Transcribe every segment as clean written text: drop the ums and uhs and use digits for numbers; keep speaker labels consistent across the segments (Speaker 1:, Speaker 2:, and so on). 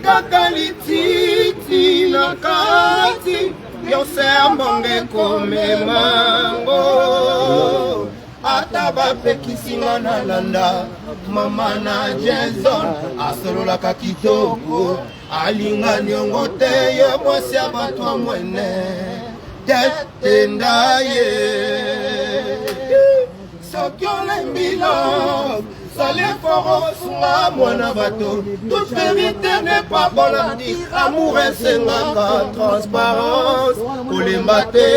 Speaker 1: Kaka lititi na kati yonse ya mbongo ekomemango ata bapekisi nga nalanda mama na Jason asololaka kitoko alinga niongo te ye mwasi ya bato ya mwene tetenda ye soki olembi love sale fort osunga mwana bato toute vérité n'est pas bonne à dire amour esengaka transparence kolemba te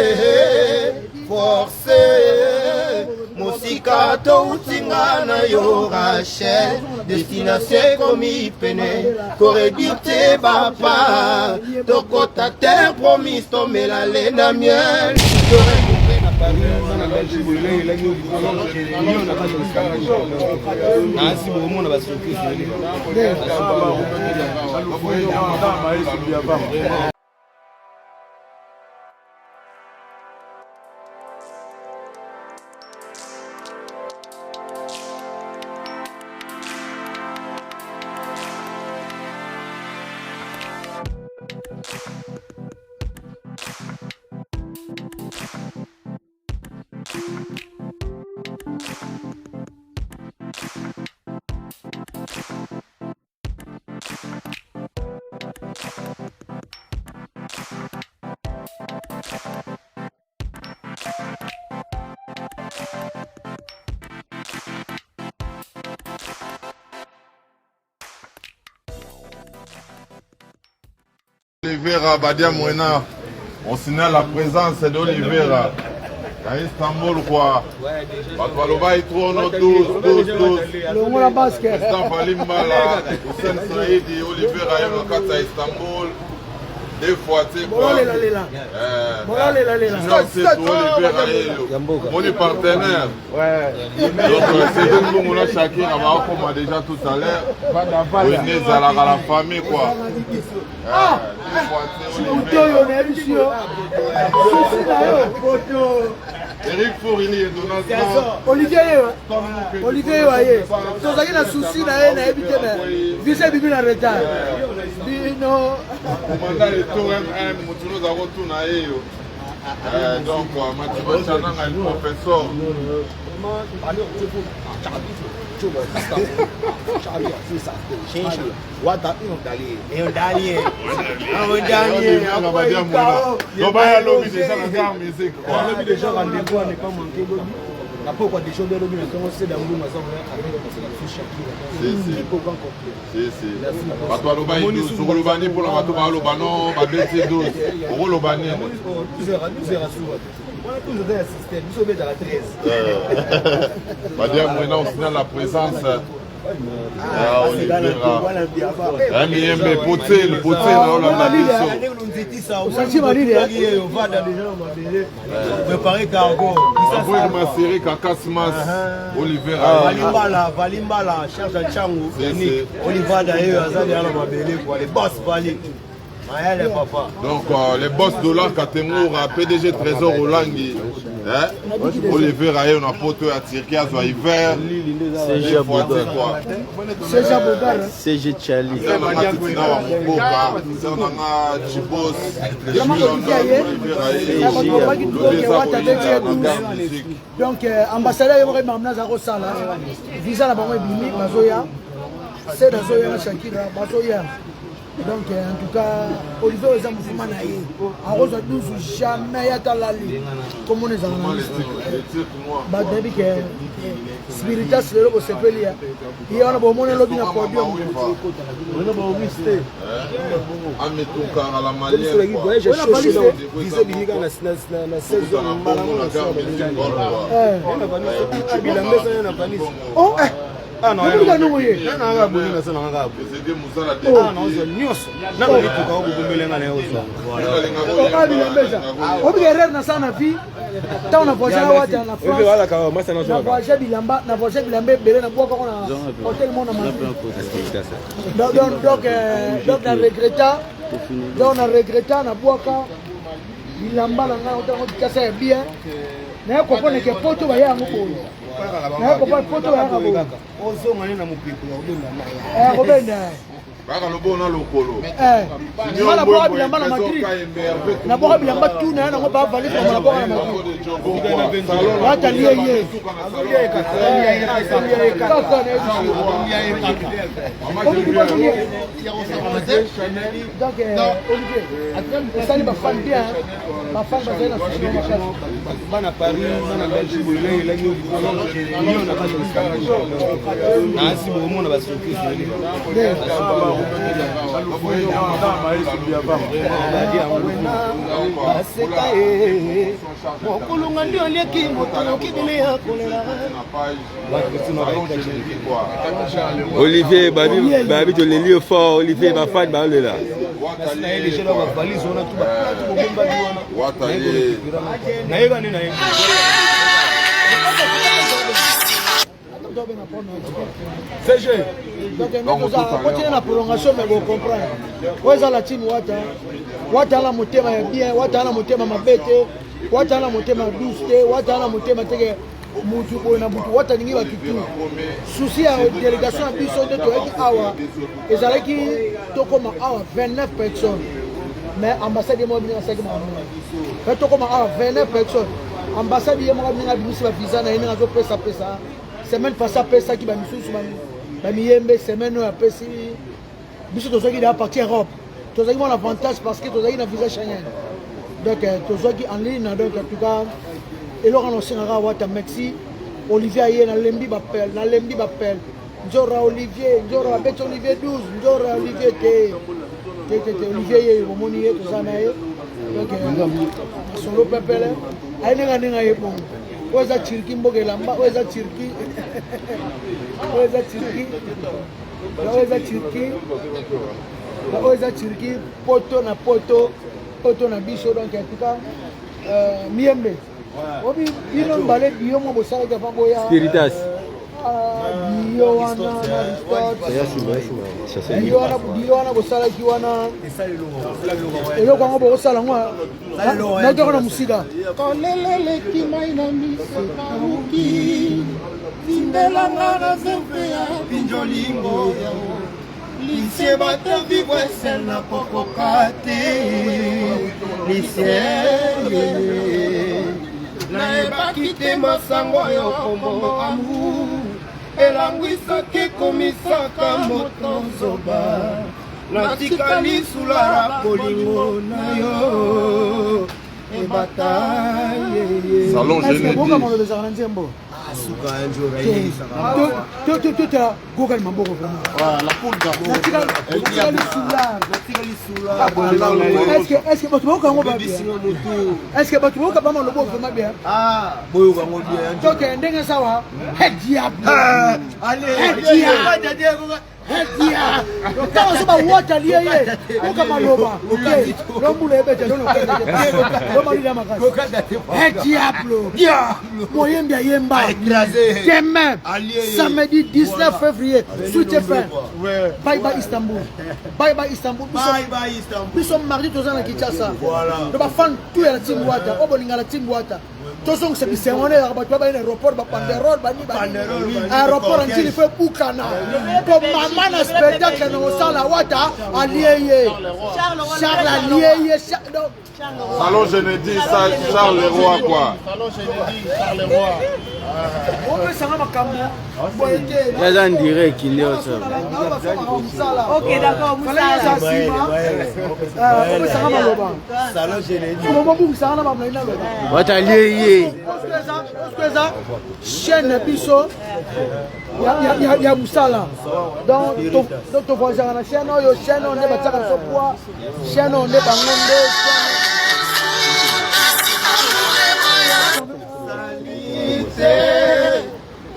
Speaker 1: force mosika touti nga na yo rachel destination ekomi pene koredire te bapa tokota terre promise tomela le na miel.
Speaker 2: Oliveira Badia Mwena, on signale la présence d'Oliveira à Istanbul quoi. Bato balobaki trop no 12 12 12.
Speaker 3: Longola basket.
Speaker 2: Président Fally Mbala, Hussein Saidi, Oliveira ye na kati ya Istanbul. Deux fois tu sais quoi.
Speaker 3: Bololela lela.
Speaker 2: Eh,
Speaker 3: Bololela lela.
Speaker 2: Junior Setu, Oliveira yeyo. Moni partenaire. Donc Cédric Mbongo na Shakira bakoma déjà tout à l'heure. Oyo nde ezalaka la famille quoi.
Speaker 3: Ah! Moto oyo nayebisi yo susi na yo.
Speaker 2: Eric Fourili et Donald Trump.
Speaker 3: Olivier ye Olivier ye aye tozalaki na susi na ye nayebi te me visa ebimi na retard bino.
Speaker 2: Commandant le tour MM motu noza kotuna ye yo. Donc Mathieu Chananga le professeur. Lobaya lobi déjà na gare musique quoi.
Speaker 4: Lobi déjà rendez-vous à ne pas manquer lobi. Na pokwa déjà obe lobi na ntongo seda mbongo aza koya avec masala biso Shakira.
Speaker 2: Si, si.
Speaker 4: Équipe au grand complet.
Speaker 2: Si, si. Bato baloba ye 12 okoloba nini mpona bato baloba no babeti 12 okoloba nini?
Speaker 4: 12 heures suka. Wana 12 eza ya système biso obetaka 13.
Speaker 2: Badia Mwena on signale la présence. Ah, Oliveira. Miyembe Poutine, Poutine aolanda biso.
Speaker 3: Osanti malili, eh?
Speaker 4: Préparer cargo.
Speaker 2: Aboyi Maseri Kakasmas Oliveira.
Speaker 4: Valimbala, Valimbala, charge à Changu.
Speaker 2: Si, si.
Speaker 4: Olivada yeyo aza deya na mabele quoi, les boss Vali. Mayele papa.
Speaker 2: Donc les boss dollar Katemura, PDG Trésor Olangi, hein? Oliveira ye na poto ya Turquie azwa hiver.
Speaker 5: CG Bogar.
Speaker 3: CG Bogar.
Speaker 5: CG Charlie.
Speaker 2: Sœur nanga Titina wa Mboka, sœur nanga Chibos,
Speaker 3: Vraiment Olivier aye.
Speaker 2: Oliveira ye.
Speaker 3: Bato babaki
Speaker 2: Lobi
Speaker 3: tukoke
Speaker 2: eza
Speaker 3: wata
Speaker 2: koyinda
Speaker 3: beti ye
Speaker 2: na gare
Speaker 3: 12.
Speaker 2: musique.
Speaker 3: Donc ambassadeur ye moko ebamna aza kosala visa na bango ebimi bazoya sed azoya na Shakira bazoya. Donc en tout cas Olivier oyo eza mofuma na ye akozwa 12 jamais ye ata lali komona ezala na
Speaker 2: Comment les
Speaker 3: liste.
Speaker 2: titres, les titres moi.
Speaker 3: Bato nayebi ke spiritas lelo bosepeli ya ye wana bomoni lobi na podium.
Speaker 2: Amitunkara la malienne quoi.
Speaker 4: Voyage
Speaker 3: Oyo na valise te.
Speaker 4: visa ebimi kaka na 16
Speaker 2: Tokutana bongo na gare musique golf quoi.
Speaker 3: Eh.
Speaker 4: Bilamba eza na valise.
Speaker 3: Oh, eh.
Speaker 4: Ah non,
Speaker 3: Nayebi nongo ye.
Speaker 4: na nga boni na sala nga bo.
Speaker 2: Président Moussala
Speaker 4: Ah na ozwa nyonso. Na ba lituka okobombela nga na yo ozwa.
Speaker 3: Oh, ah, bilamba eza. Oyebi ke erreur nasala na vie ntango na voyage na wata na France na voyage bilamba na voyage bilamba ebele na bwakako na hotel mona Madrid. Donc, donc, donc, donc na regretta donc na regretta na bwaka bilamba na ngai otango kasa ya bien naye comprendre ke poto baya yango boye naye comprendre poto bayaka boye
Speaker 4: Ozonga ne na mopepe ya kobenda na.
Speaker 3: Eh, kobenda.
Speaker 2: Kaka lobo na lokolo.
Speaker 3: Eh, nga nabwaka bilamba na Madrid. Nabwaka bilamba tout na ye nango ba valise na nabwaka na Madrid. Wata lie ye. Kaka na ye. Donc Olivier, osali ba fan bien, ba fan bazali na souci na makasi.
Speaker 4: Bana Paris, bana Belgique, bolela elaki yo na kati ya Istanbul. Nasi bomona ba surprise.
Speaker 1: Baseka ye mokulunga nde olieki moto oyoki bile ya kolela.
Speaker 6: Olivier babi babi toleli yo fort Olivier bafani baolela.
Speaker 4: Nayeba nde nayeba.
Speaker 3: CG. Donc na prolongation mais bo comprendre. Oyo eza la team Wata. Wata ala motema ya bien, Wata ala motema mabe te, Wata ala motema douce te, Wata ala motema teke mutu boye na mutu Wata alingi bato tu. Souci ya délégation ya biso nde toyaki awa ezalaki tokoma awa 29 personnes. Mais ambassade ye moko bino asalaki makambo. Pe tokoma awa 29 personnes. Ambassade ye moko bino abimisi ba visa na ye ndenge azopesa pesa. Semaine passée apesaki ba misusu ba miyembe, semaine oyo apesi biso tozwaki deja partie Europe. Tozwaki mwa avantage parce que tozwaki na visa Schengen. Donc tozwaki en ligne, donc en tout cas eloko wana osengaka Wata merci. Olivier aye nalembi bapel, nalembi bapel. Nzora Olivier, Nzora abeti Olivier 12, Nzora Olivier te. Te te te Olivier ye bomoni ye toza na ye. Donc solo pepele aye ndenge ndenge aye bongo. Oyo eza Turquie mboka elamba, oyo eza Turquie. Oyo eza Turquie. Oyo eza Turquie. Oyo eza Turquie poto na poto, poto na biso donc en tout cas Miyembe. Obi bino mbale biyo mo bosalaki avant boya.
Speaker 6: Spiritas.
Speaker 3: Biyo wana na Aristote. Biyo wana biyo wana bosalaki wana. Eloko yango bokosala yango nautaka na mosika.
Speaker 1: Koleleleki mai na miso kauki tindelanga na zempe ya pinjolingo lisie bato vivre sel na kokoka te lisie nayebaki te masango oyo kombo amour elangwisaki ekomisaka moto nzoba natikali sulara bolingo na yo ebata yeye.
Speaker 2: Salon
Speaker 3: Est-ce que boka
Speaker 2: Genesis.
Speaker 3: maloba ezalaka na nzembo? Totala gokali maboko vraiment. Natikali soulard. Est-ce que bato bayoka yango ba bien? Est-ce que bato bayoka ba maloba vraiment bien?
Speaker 4: Boyoka yango bien.
Speaker 3: Donc ndenge sawa, he diable. He diable. Ntango so bawata lie ye oka maloba lombula ebete lomalila makasi he diable moyembi ayemba demain samedi 19 février Suite FM. Bye bye Istanbul, bye bye Istanbul. Biso mardi toza na Kinshasa. Do ba fan tout ya la team Wata, oyo bolinga la team Wata. Tozongisa bisengo wana ezalaka bato babaye na aéroport babanderole bani bani aéroport antili fo ebukana po mama na spectacle na kosala Wata alie ye Charles alie ye
Speaker 2: Salon Genesis, Charles Leroy quoi.
Speaker 3: Opesanga makambo boye te.
Speaker 6: Yaza en direct nyonso.
Speaker 7: Ok, d'accord,
Speaker 3: Musala. Opesanga maloba.
Speaker 1: Salon Genesis.
Speaker 3: Mobungisaka na bamai na loba.
Speaker 6: Wata lie ye.
Speaker 3: Osko eza chaîne na biso ya mosala. Donc tovoyageaka na chaîne oyo, chaîne oyo nde batiaka biso poids, chaîne oyo nde bango nde.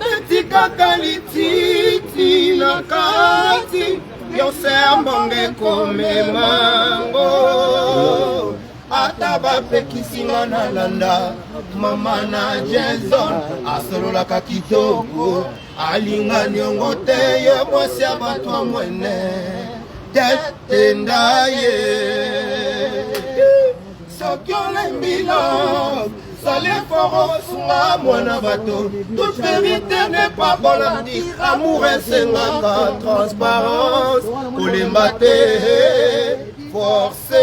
Speaker 1: Etikaka lititi na kati yonse ya mbongo ekomemango ata bapekisi nga nalanda mama na Jason asololaka kitoko alinga niongo te ye mwasi ya bato ya mwene tetenda ye soki olembi love. Sala effort osunga mwana bato. Toute vérité n'est pas bonne à dire. Amour esengaka transparence. Kolemba te, force.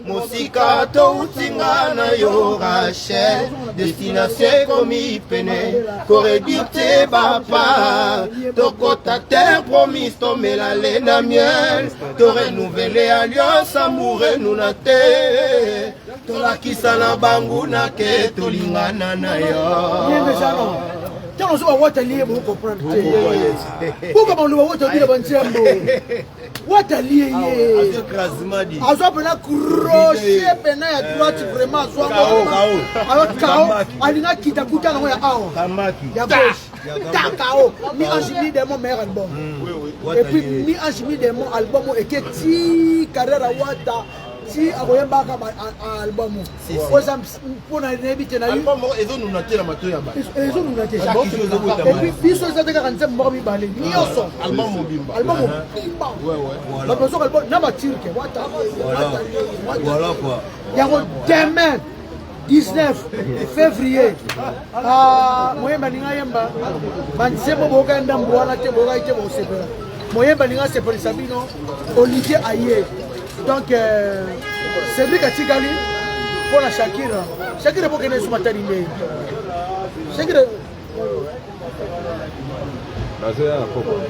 Speaker 1: Mosika touti nga na yo Rachel. Destination ekomi pene. Koredire te bapa. Tokota terre promise tomela le na miel. To renouveler alliance amour enuna te. Tolakisa na banguna ke tolingana na yo.
Speaker 3: Ntango ozoba wata lie bocomprendre te boka baloba wata bina banzembo wata lie ye azwa mpena crochet mpena ya droite vraiment azwa ngo kao alinga kita kuta nango ya awa ya gauche ta kao mi ange mi démon meilleur album et puis mi ange mi démon album eke ti carrière ya wata ti akoyembaka album oyo eza mpo na nayebi te
Speaker 1: ezonuna te na matoi ya bato
Speaker 3: ezonuna te epuis biso eza te kaka nzembo moko mibale nyonso
Speaker 1: album mobimba
Speaker 3: album mobimba bato bazoka album na baturke wata yango demain 19 février ah, moyemba alingi ayemba banzembo boyokaki ndambo wana te boyokaki te bokosepela moyemba alingi asepelisa bino olivier aye donc euh, cédric atikali mpo na shakira. Shakira bokende esu matali nde Shakira.
Speaker 6: Nazoya na poko.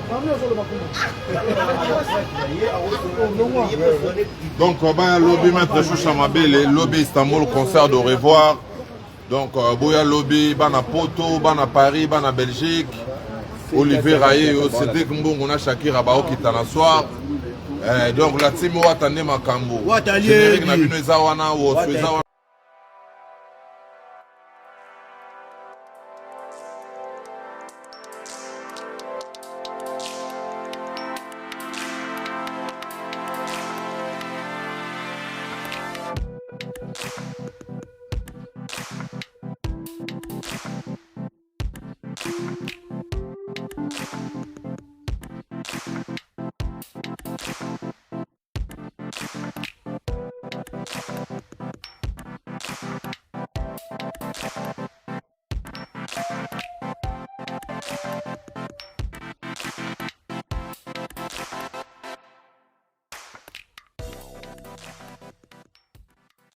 Speaker 2: Donc baya lobi maître Shusha Mabele, lobi Istanbul concert d'au revoir. Donc euh, boya lobi bana Poto, bana Paris, bana Belgique. Olivier Raye, Cédric Mbongo na Shakira baokita na soir. Eh, donc la team Wata nde makambo. Générique na bino eza wana, woso eza wana.